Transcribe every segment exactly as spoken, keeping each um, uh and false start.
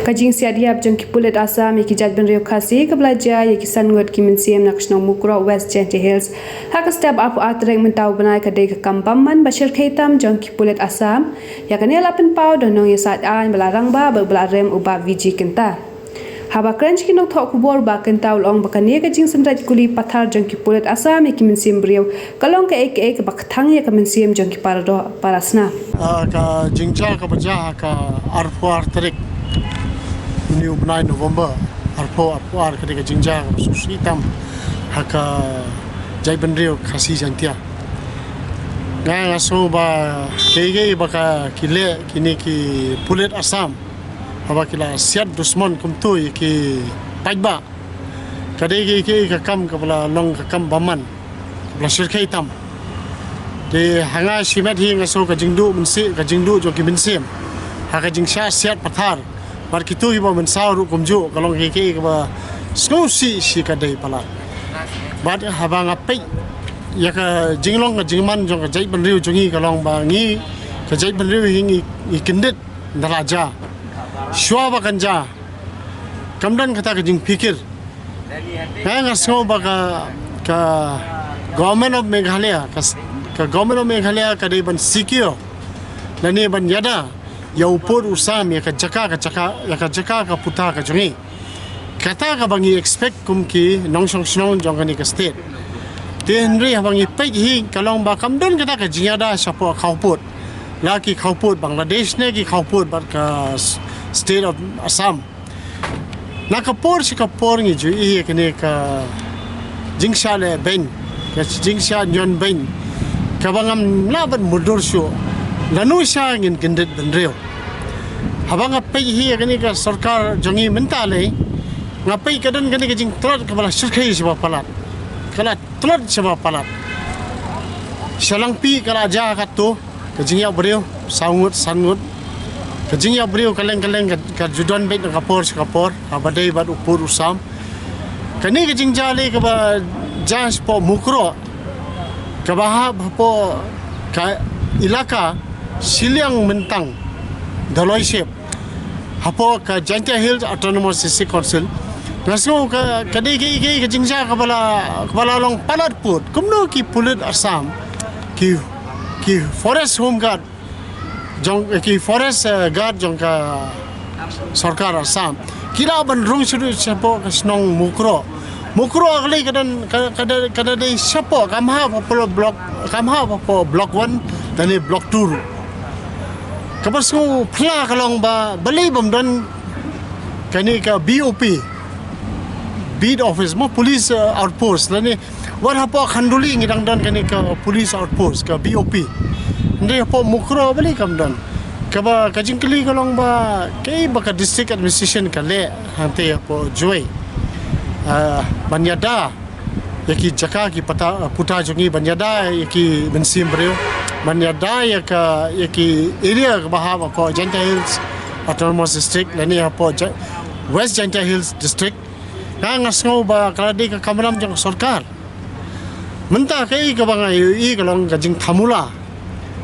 Ka jingsiat ïap jong ki pulit Assam ïa ki jaitbynriew Khasi kaba la jia ïa ki san ngut ki mynsiem na ka shnong Mukroh, West Jaintia Hills, ha ka step arphew ar tarik mynta u bnai ka dei ka kam bymman ba shyrkhei tam jong ki pulit Assam. Ïa kane la pynpaw da u nongïasaid aiñ ba la rangbah bad ba la rem, u Bah V G Kynta. Haba kren sha ki nongthoh khubor, u Bah Kynta u la ong ba kane ka jingsynreit kuli pathar jong ki pulit Assam ïa ki mynsiem briew ka long kaei kaei kaba kthang ïa ka mynsiem jong ki para doh para snam. Ah, ka jingjia kaba jia ha ka arphew ar tarik une u bnai November, arphew, arphew ar, ka dei ka jingjia kaba sngewsih tam ha ka jaitbynriew Khasi Jaintia. Nga, nga sngew ba kaei kaei ba ka ki leh kine ki pulit Assam, haba ki la siat dusmon kumto ïa ki paidbah, ka dei kaei kaei ka kam kaba la long ka kam bymman, kaba la shyrkhei tam. Te ha nga shimet hi nga sngew ka jingduh mynsiem, ka jingduh jong ki mynsiem ha ka jingshah siat pathar bad kito kiba mynsaw ruh kumjuh, ka long kaei kaei kaba sngewsih shi ka dei palat. Bad haba nga peit ïa ka jinglong ka jingman jong ka jaitbynriew jong ngi, ka long ba ngi ka jaitbynriew hi ngi, ngi kyndit da la jia. Shuwa ba kan jia, kam don kata ka jingpikir. Nga, nga sngew ba ka, ka Government of Meghalaya, ka s-, ka Government of Meghalaya ka dei ban secure lane ban ïada ïa u pud u sam, ïa ka jaka, ka jaka, ïa ka jaka ka puta ka jong ngi. Kata kaba ngi expect kum ki nongshong shnong jong kane ka state. Te hynrei haba ngi peit hi, ka long ba kam don kata ka jingïada shapoh khawpud, la ki khawpud Bangladesh ne ki khawpud bad ka s-, state of Assam. Na ka por sha ka por ngi ju ïohi ïa kane ka jingshah leh beiñ, ka jingshah ñion beiñ, kaba ngam lah ban mutdur shuh lano sha ngin kyndit bynriew. Haba nga peit hi ïa kane ka sorkar jong ngi mynta lei, nga peit ka don kane ka jingtlot kaba la shyrkhei shaba palat, ka la tlot shaba palat. Sha Langpih ka la jia katto ka jingïap briew, saw ngut, san ngut. Ka jingïap briew kylleng kylleng ka, ka ju don beit na ka por sha ka por, haba dei bad u pud u sam. Kane ka jingjia lei kaba jia shapoh Mukroh, kaba hap hapoh ka ilaka Shilliang Myntang, Daloishep, hapoh ka Jaintia Hills Autonomous District Council. Nga sngew ka, ka dei ka, ka, ka jingjia kaba la, kaba la long palat pud. Kumno ki pulit Assam, ki, ki forest home guard jong, eh, ki forest, eh, guard jong ka sorkar Assam, ki lah ban rung shuh shapoh ka shnong Mukroh. Mukroh ka lei ka don, ka, ka da, ka da dei shapoh, kam hap hapoh block, kam hap hapoh block one lane block two ruh. Kaba sngewphylla ka long ba balei bym don kane ka B O P, beat office, mo, police, eh, outpost, lane wat hapoh Khanduli ngi dang don kane ka police outpost, ka B O P. Hynrei hapoh Mukroh balei kam don? Kaba ka jingkylli ka long ba kaei ba ka district administration ka leh hangtei hapoh Jowai, ah, ban ïada ïa ki jaka ki pata, puta jong ngi, ban ïada ïa ki mynsiem briew, ban ïada ïa ka, ïa ki area kaba hap hapoh Jaintia Hills Autonomous District lane hapoh Ja-, West Jaintia Hills District. Nga, nga sngew ba ka la dei ka kamram jong ka sorkar. Mynta kaei kaba nga ïohi ka long ka jingthmu la.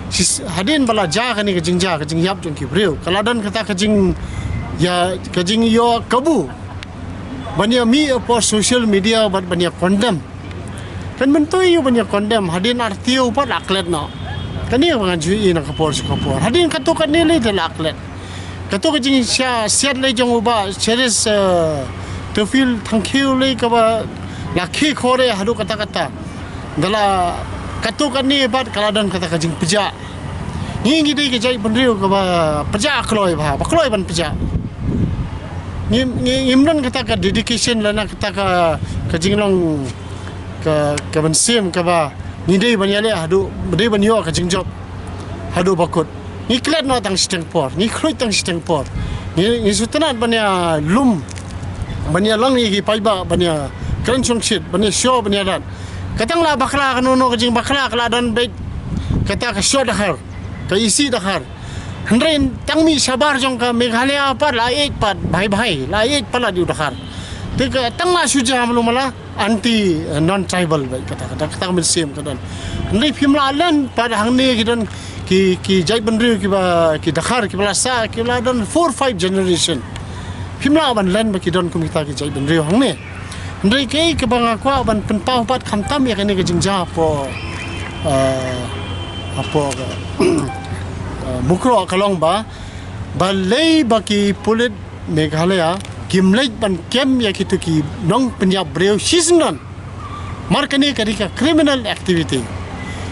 Shi s-, hadien ba la jia kane ka jingjia, ka jingïap jong ki briew, ka la don kata ka jing, ïa, ka jingïoh kabu ban ïa mih hapoh social media bad ban ïa condemn. Kan myntoi ïa u ban ïa condemn, hadien artiew pat la klet noh. Kane ba ngan ju ïohi na ka por sha ka por. Hadien katto katne lei te la klet. Katto ka jingshah siat lei jong u Bah Cherish, eh, Theophil Thangkhiew lei kaba la khie khore haduh katta katta. Da la katto katne pat ka la don kata ka jingpjah. Ngi ngi dei ka jaitbynriew kaba pjah kloi bha, ba kloi ban pjah. Ngi, ngi, ngim don kata ka dedication lane kata ka, ka jinglong ka, ka mynsiem kaba ngi dei ban ïaleh haduh, dei ban ïoh ka jingjop haduh ba kut. Ngi klet noh tang shiteng por, ngi khluit tang shiteng por. Ngi, ngi sngewtynnat ban ïalum, ban ïalang ïa ki paidbah, ban ïakren shongshit, ban ïashoh, ban ïadat. Ka tang la bakla, kano kano ka jingbakla ka la don beit, kata ka shoh dkhar, ka isih dkhar. Hynrei tang mih shabar jong ka Meghalaya pat la ïeit pat bhai bhai, la ïeit palat ïa u dkhar. Te ka tang la shu jia malu mala anti, eh, non tribal beit, kata, kata, kata ka mynsiem ka don. Hynrei phim lah len pat hangne ki don ki, ki jaitbynriew kiba, ki dkhar kiba la sah, kiba la don four five generation. Phim lah ban len ba ki don kum kita ki jaitbynriew hangne. Hynrei kaei kaba nga kwah ban pynpaw pat khamtam ïa kane ka jingjia hapoh, eh, hapoh, eh, Mukroh ka long ba, balei ba ki pulit Meghalaya kim leit ban kem ïa kito ki nongpynïap briew shisien don. Mar kane ka dei ka criminal activity.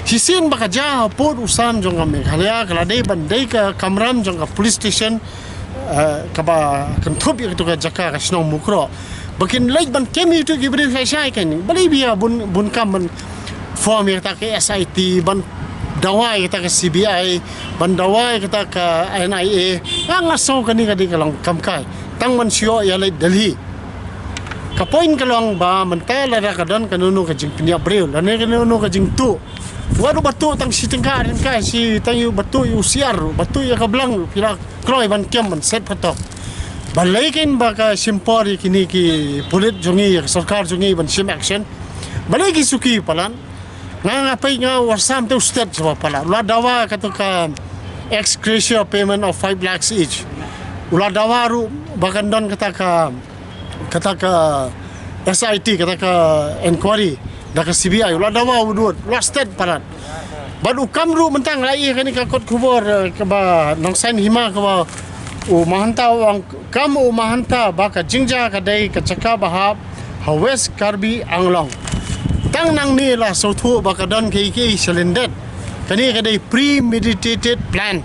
Shisien ba ka jia ha pud u sam jong ka Meghalaya, ka la dei ban dei ka kamram jong ka police station, eh, kaba kynthup ïa katu ka jaka ka shnong Mukroh. Ba kin leit ban kem ïa kito ki briew shai shai kein. Balei ba ïa bun, bun kam ban form ïa kata ka S I T, ban dawa ïa kata ka C B I, ban dawa ïa kata ka N I A. Nga nga sngew kane ka dei ka long kam kai. Tang ban shu ïoh ïa leit Delhi. Ka point ka long ba mynta lada ka don kano kano ka jingpynïap briew, lane kano kano ka jingtuh. Wat u ba tuh tang shi tyngka, tyngka shi tang ïa u ba tuh ïa u siar, u ba tuh ïa ka blang, phi la kloi ban kem ban set phatok. Balei kein ba ka shim por ïa kine ki pulit jong ngi, ïa ka sorkar jong ngi ban shim action. Balei ki suki palat. Nga nga peit nga u Assam te u stet shuwa palat. U la dawa katu ka ex gratia payment of five lakhs each. U la dawa ruh ba kan don kata ka, kata ka S I T, kata ka inquiry da ka C B I. U la dawa u dud, u la stet palat. Bad u kam ruh mynta nga ïohi kane ka kot khubor, eh, kaba Nongsain Hima kaba u Mahanta u ong kam u Mahanta ba ka jingjia ka dei ka jaka ba hap ha West Karbi Anglong. Tang nangne la sngewthuh ba ka don kaei kaei shalyndet. Kane ka dei premeditated plan.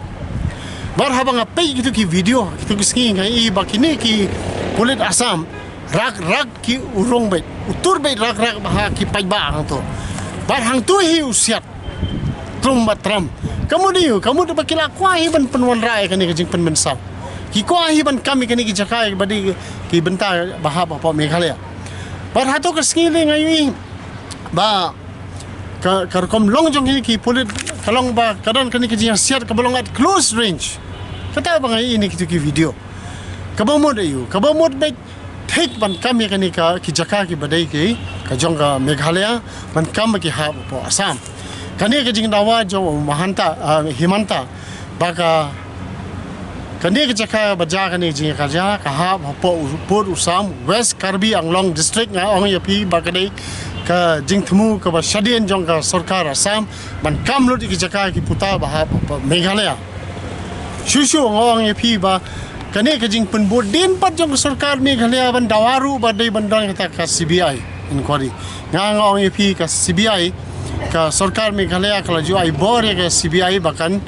Bad haba nga peit kito ki video, kito ki sngi nga ïohi ba kine ki pulit Assam, rak rak ki urung beit, u tur beit rak rak ba ha ki paidbah hangto. Bad hangto hi u siat. Trum bad tram. Ka mut ïa u, ka mut ba ki la kwah hi ban pynwanrah ïa kane ka jingpynmynsaw. Ki kwah hi ban kam ïa kane ki jaka ba dei ki bynta ba hap hapoh Meghalaya. Bad hato ka sngi lei nga ïohi ba ka, ka rukom long jong kine ki pulit ka long ba ka don kane ka jingïasiat kaba long at close range. Kata ba nga ïohi ïa kito ki video. Kaba mut ïa u, kaba mut beit thik ban kam ïa kane ka, ki jaka kiba dei ki, ka jong ka Meghalaya, ban kam ba ki hap hapoh Assam. Kane ka jingdawa jong u Mahanta, ah, Himanta, ba ka, kane ka jaka ba jia kane ka jingïakajia, ka hap hapoh u, pud u Sam, West Karbi Anglong District, nga ong ïa phi ba ka dei ka jingthmu kaba shadien jong ka sorkar Assam, ban kam lut ïa ki jaka ki puta ba hap hapoh Meghalaya. Shuh shuh nga ong ïa phi ba kane ka jingpynbud dien pat jong ka sorkar Meghalaya ban dawa ruh ba dei ban don kata ka C B I inquiry. Nga nga ong ïa phi ka C B I, ka sorkar Meghalaya ka la ju ai bor ïa ka C B I ba kan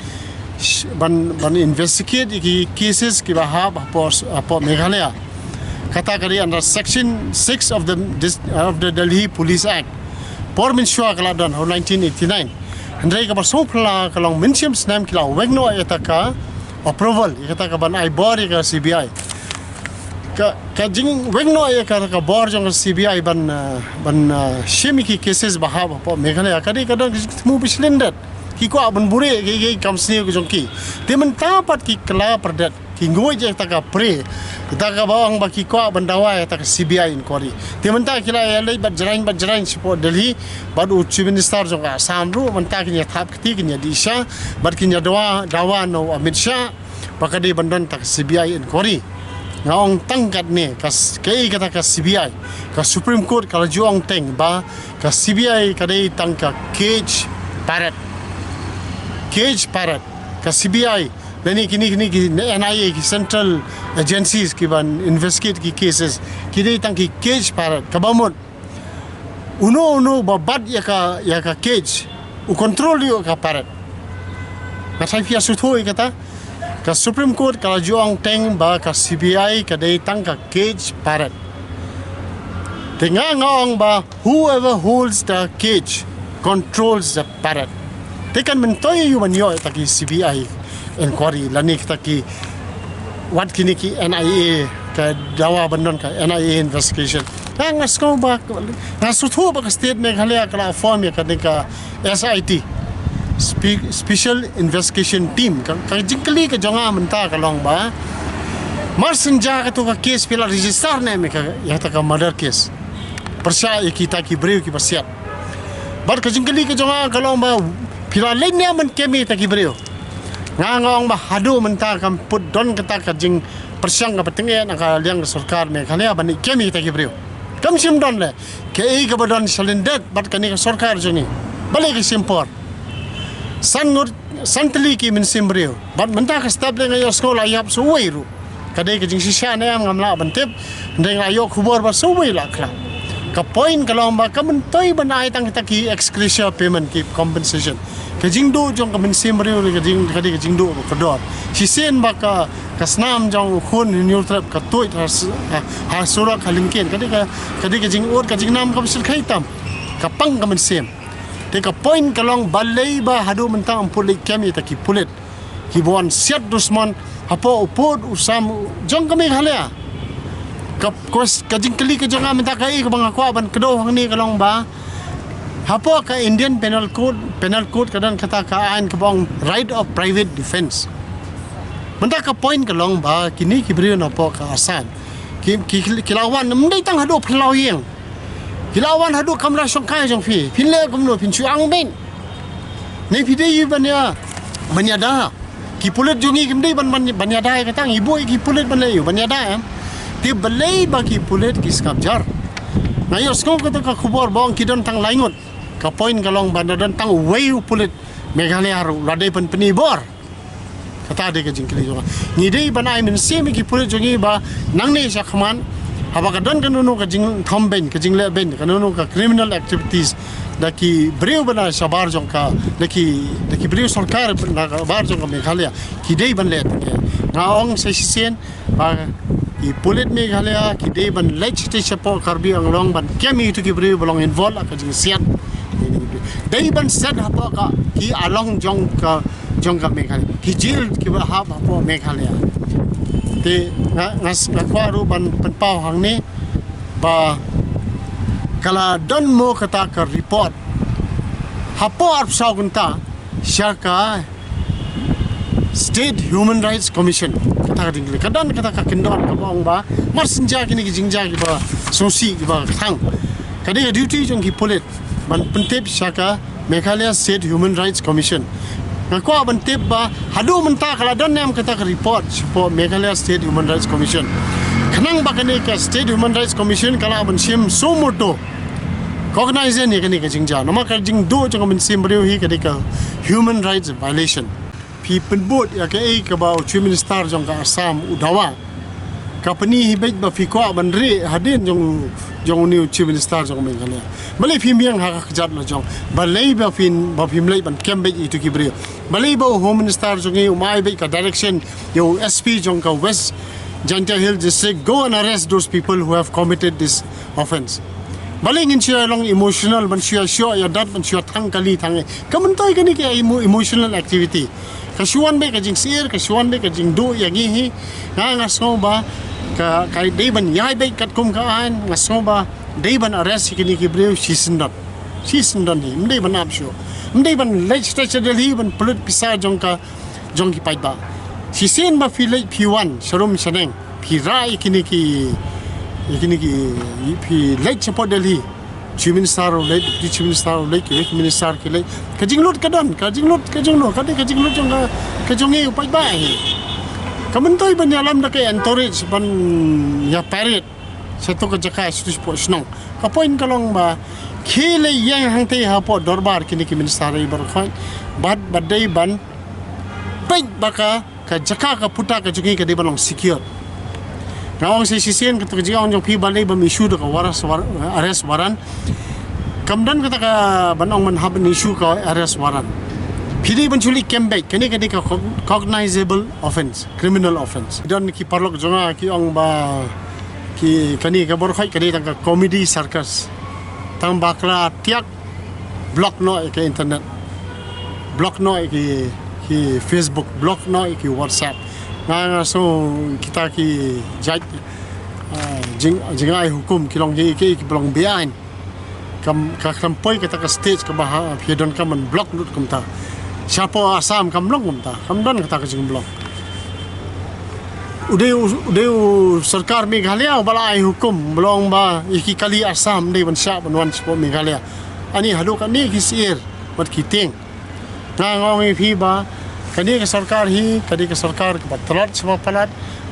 sh-, ban, ban investigate ïa ki cases kiba hap hapoh, hapoh Meghalaya. Kata ka dei under section six of the dis-, of the Delhi Police Act. Por mynshuwa ka la don ha nineteen eighty-nine. Hynrei kaba sngewphylla ka long mynshem snem ki la weng noh ïa kata ka approval, ïa kata ka ban ai bor ïa ka C B I. Ka, ka jingweng noh ïa kata ka bor jong ka C B I ban, uh, ban, uh, shim ïa ki cases ba hap hapoh Meghalaya. Ka dei ka don ka jingthmu ba shlyndet. Ki kwah ban buhrieh ïa ki, ki kam sniew ka jong ki. Te mynta pat ki kylla pyrdet. Ki nguid ïa kata ka pre. Kata kaba ong ba ki kwah ban dawa ïa kata ka C B I inquiry. Te mynta ki la ïaleit bad jraiñ bad jraiñ shapoh Delhi bad u Chief Minister jong ka Assam ruh mynta kin ïa thap kti, kin ïa dih sha bad kin ïa dawa, dawa na u Amit Shah ba ka dei ban don kata ka C B I inquiry. Nga ong tang katne ka s-, kaei kata ka C B I. Ka Supreme Court ka la ju ong teng ba ka C B I ka dei tang ka cage parrot. Cage parrot. Ka C B I lane kine, kine ki N I A, ki central agencies ki ban investigate ki cases, ki dei tang ki cage parrot. Kaba mut uno uno ba bat ïa ka, ïa ka cage, u control ïa ka parrot. Nga tharai phi ïa sngewthuh ïa kata. Ka Supreme Court ka la ju ong teng ba ka C B I ka dei tang ka cage parrot. Te nga nga ong ba whoever holds the cage controls the parrot. Te kan myntoi ïa u ban ïoh ïa kata ki C B I inquiry lane kata ki, wat kine ki N I A, ka dawa ban don ka N I A investigation. Nga nga sngew ba, nga sngewthuh ba ka state Meghalaya ka la form ïa kane ka S I T, Spe-, Special Investigation Team. Ka, ka jingkylli ka jong nga mynta ka long ba, mar shen jia katu ka case phi la register ne em ïa ka, ïa kata ka murder case pyrshah ïa kita ki briew kiba siat. Bad ka jingkylli ka jong nga ka long ba phi la leit ne em ban kem ïa kita ki briew. Nga nga ong ba haduh mynta kam pat don kata ka jing pyrshang ka ba teng eh na ka liang ka sorkar Meghalaya ban kem ïa kita ki briew. Kam shym don leh. Kaei kaba don shalyndet bad kane ka sorkar jong ngi. Balei ka shim por. San ngut, san tylli ki mynsiem briew. Bad mynta ka step leh nga ïohsngew la ïap sa uwei ruh. Ka dei ka jingshisha ne em ngam lah ban tip. Hynrei nga ïoh khubor ba sa uwei la khlad. Ka point ka long ba ka myntoi ban ai tang kita ki ex gratia payment, ki compensation. Ka jingduh jong ka mynsiem briew ka jing, ka dei ka jingduh ba kordor. Shisien ba ka, ka snam jong u khun Hynñiewtrep ka tuid ha s-, ha, ha surok ha lyngkien. Ka dei ka, ka dei ka jingud ka jingnam kaba shyrkhei tam. Ka pang ka mynsiem. Te ka point ka long balei ba haduh mynta ym put leit kem ïa kita ki pulit. Kiba wan siat dusmon hapoh u pud u sam jong ka Meghalaya. Ka, ka, ka jingkylli ka jong nga mynta kaei kaba nga kwah ban kdew hangne ka long ba hapoh ka Indian Penal Code, Penal Code ka don kata ka aiñ kaba ong right of private defense. Mynta ka point ka long ba kine ki briew na hapoh ka Assam ki, ki, ki la wan ym dei tang haduh phyllaw ïing. Ki la wan haduh kamra shongkai jong phi. Phin leh kumno, phin shu ang beiñ. Ne phi dei ban ïa, ban ïada. Ki pulit jong ngi kim dei ban, ban, ban ïada ïa kata, ngi buh ïa ki pulit ban leh ïa u, ban ïada em. Te balei ba ki pulit ki sngap jar. Nga ïohsngew kata ka khubor ba ong ki don tang lai ngut. Ka point ka long ba na don tang uwei u pulit Meghalaya ruh la dei ban pyni bor. Kata dei ka jingkylli jong nga. Ngi dei ban ai mynsiem ïa ki pulit jong ngi ba nangne shakhmat haba ka don kano kano ka jingthombeiñ, ka jinglehbeiñ, kano kano ka criminal activities da ki briew ba na shabar jong ka, da ki, da ki briew sorkar na ka bar jong ka Meghalaya, ki dei ban leh tang. Nga ong sa shisien ba ki pulit Meghalaya ki dei ban leit shatei shapoh Karbi Anglong ban kem ïa kito ki briew ba long involve ha ka jingsiat. Dei ban siat hapoh ka, ki along jong ka, jong ka Meghalaya. Ki jil kiba hap hapoh Meghalaya. Te nga, nga, nga kwah ruh ban pynpaw hangne ba ka la don mo kata ka report hapoh arphew saw kynta sha ka State Human Rights Commission. Kata ka ding ka don kata ka kyndon kaba ong ba mar shen jia kine ki jingjia kiba sngewsih kiba tang. Ka dei ka duty jong ki pulit ban pyntip sha ka Meghalaya State Human Rights Commission. Nga kwah ban tip ba haduh mynta ka la don ne em kata ka report shapoh Meghalaya State Human Rights Commission. Khnang ba kane ka State Human Rights Commission ka lah ban shim suo motu cognizant ïa kane ka jingjia. Namar ka jingduh jong ka mynsiem briew hi ka dei ka human rights violation. Phi pynbud ïa kaei kaba u Chief Minister jong ka Assam u dawa. Ka pyni hi beit ba phi kwah ban rieh hadien jong u, jong une u Chief Minister jong ka Meghalaya. Balei phim ïeng ha ka kjat la jong. Balei ba phin, ba phim leit ban kem beit ïa kito ki briew. Balei ba u Home Minister jong ngi um ai beit ka direction ïa u S P jong ka West Jaintia Hills District, go and arrest those people who have committed this offense. Balei ngin shu ïa long emotional ban shu ïa shoh ïa dat ban shu ïa thang kali thang eh. Ka myntoi kane ka emo-, emotional activity. Ka shu wan beit ka jingsyier, ka shu wan beit ka jingduh ïa ngi hi. Nga, nga sngew ba ka, ka dei ban ïai beit katkum ka aiñ, nga sngew ba dei ban arrest ïa kine ki briew shisyndon. Shisyndon hi, ym dei ban ap shuh. Ym dei ban leit sha Delhi ban pynlut pisa jong ka, jong ki paidbah. Shisien ba phi leit phi wan sharum shaneng, phi rah ïa kine ki, ïa kine ki, phi leit shapoh Delhi. Chief Minister u leit, Deputy Chief Minister u leit, ki Chief Minister ki leit. Ka jinglut ka don, ka jinglut ka jong no, ka dei ka jinglut jong ka, ka jong ngi u paidbah hi. Ka myntoi ban ïalam da ka entourage ban ïa parade shato ka jaka shato shapoh shnong. Ka point ka long ba khie leit ïeng hangtei hapoh dorbar kine ki minister i baroh khoit. Bad, bad dei ban peit ba ka, ka jaka ka puta ka jong ngi ka dei ban long secure. Nga ong sa shisien kato ka jingong jong phi balei bym issue da ka warrant, war-, arrest warrant. Kam don kata ka ban ong ban hap ban issue ka arrest warrant. Phi dei ban shu leit kem beit, kane ka dei ka cog-, cognizable offense, criminal offense. Don ki paralok jong nga ki ong ba ki kane ka baroh khoit ka dei tang ka comedy circus. Tang bakla tiak block noh ïa ka internet. Block noh ïa ki, ki Facebook, block noh ïa ki WhatsApp. Nga, nga sngew kita ki jait, ah, jing, jingai hukum ki long ki, ki, ki ba long beaiñ. Kam, ka khlem poi kata ka stage kaba ha, phi donkam ban block lut kumta. Shapoh Assam kam long kumta, kam don kata ka jingblock. U dei u, u dei u sorkar Meghalaya uba la ai hukum, ba la ong ba ïa ki kali Assam ym dei ban shah ban wan shapoh Meghalaya. Ani haduh kane ki syier bad ki tieng. Nga, nga ong ïa phi ba kane ka sorkar hi ka dei ka sorkar kaba tlot shaba palat,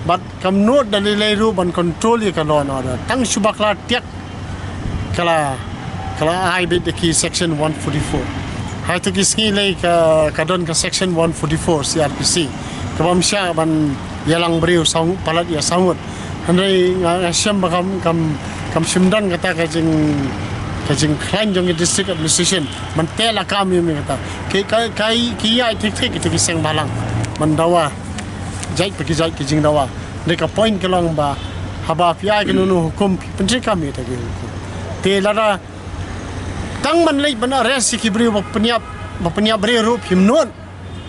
Bad kam nud da lei lei ruh ban control ïa ka law and order. Tang shu bakla tiak ka la, ka la ai beit da ki section one forty-four. Hato ki sngi lei ka, ka don ka section one forty-four C R P C. Ka bym shah ban ïalang briew saw, palat ïa saw ngut. Hynrei nga, nga shem ba kam, kam, kam shym don kata ka jing, ka jingkhlaiñ jong ki district administration ban teh lakam ïa kata. Ki, ka, ka, ki ïa thik thik ïa ki seng bhalang ban dawa. Jait pa ki jait ki jingdawa. Dei ka point ka long ba haba phi ai kano kano hukum, phi pyntreikam ïa kita ki hukum. Te lada tang ban leit ban arrest ïa ki briew ba pynïap, ba pynïap briew ruh phim nud.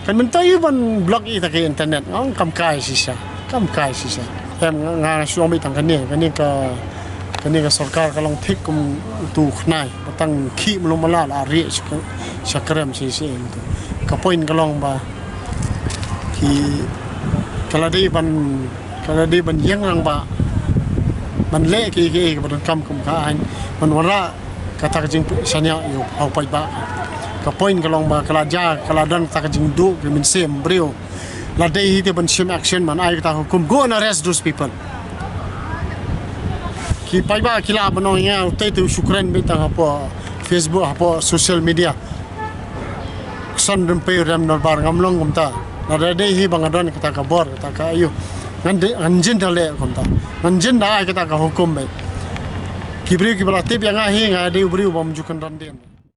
Kan mynta ïa ban block ïa kita ki internet. Ngam kam kai shisha. Kam kai shisha. Em nga, nga shu ong beit tang kane, kane ka, kane ka sorkar ka long thik kum utu u khnai. Ba tang khih mluh mala la rieh sha, sha krem shisha em tu. Ka point ka long ba ki, ka la dei ban, ka la dei ban ïeng rangbah ban leh kiei kiei kaba donkam kum ka aiñ ban wanrah kata ka jingshaniah ïa u paidbah. Ka point ka long ba ka la jia, ka la don kata ka jingduh ki mynsiem briew. La dei hi te ban shim action, ban ai kata ka hukum, go and arrest those people. Ki paidbah ki lah ban ong ïa nga, utei te u shu kren beit tang hapoh Facebook, hapoh social media. Kson rympei rem norbar, ngam long kumta. Lada dei hi ba nga don kata ka bor, kata ka aïu, ngan de, ngan jin da leh kumta. Ngan jin da ai kata ka hukum beit. Ki briew kiba la tip ïa nga hi, nga dei u briew bym ju kyndon dien.